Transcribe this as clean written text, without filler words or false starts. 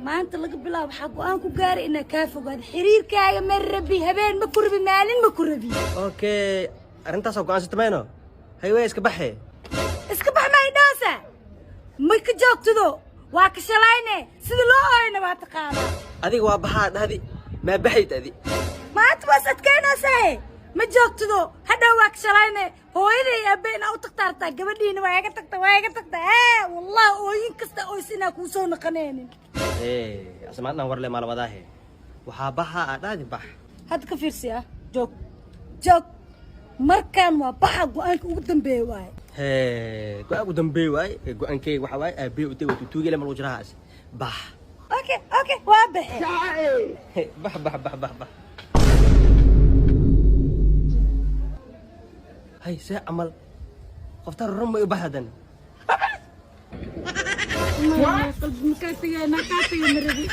Maanta laga bilaabo waxaa go'aan ku gaaray inaa kaa fogaado xiriirkaaga. Ma rabi, habeen ma ku rabi, maalin ma ku rabi. Okay, arrintaasoo go'aansata mayno. Hay, way iska baxe. Iska bax ma idhoosa, ma ka joogtado, waa ka shalayne, sida loo ooyna waa taqaanaa. Adiga waa baxaa dhahdi, maa baxayd adi? Maanta waa is adkaynaysaa, ma joogtado, hadhow waa ka shalayne. Hooyaday aabe inaa u tagtaartaa, gabadhiina waa iga tagta, waa iga tagta. Ee wallah, ooyin kasta oys inaa kuu soo naqaneenin. Ee asmaadnan warle maala wadaahe, waxaa baxaa aa dhahdi, bax. Hadda ka fiirsi ah, joog, joog, markaan waa baxa, go'aanka ugu dambeeya waaye. Hee, go'aan ugu dambeey waaye. Go'aankeyga waxaa waaye aabbe utay waa tutuugile ma lagu jirahaas, bax. Okay, waa baxe. Bax, bax, bax, bax, bax. Hay, see camal qofta run ma i baxdadan? Qalbi makaa tagay, naa kaa tagay, ma rabi.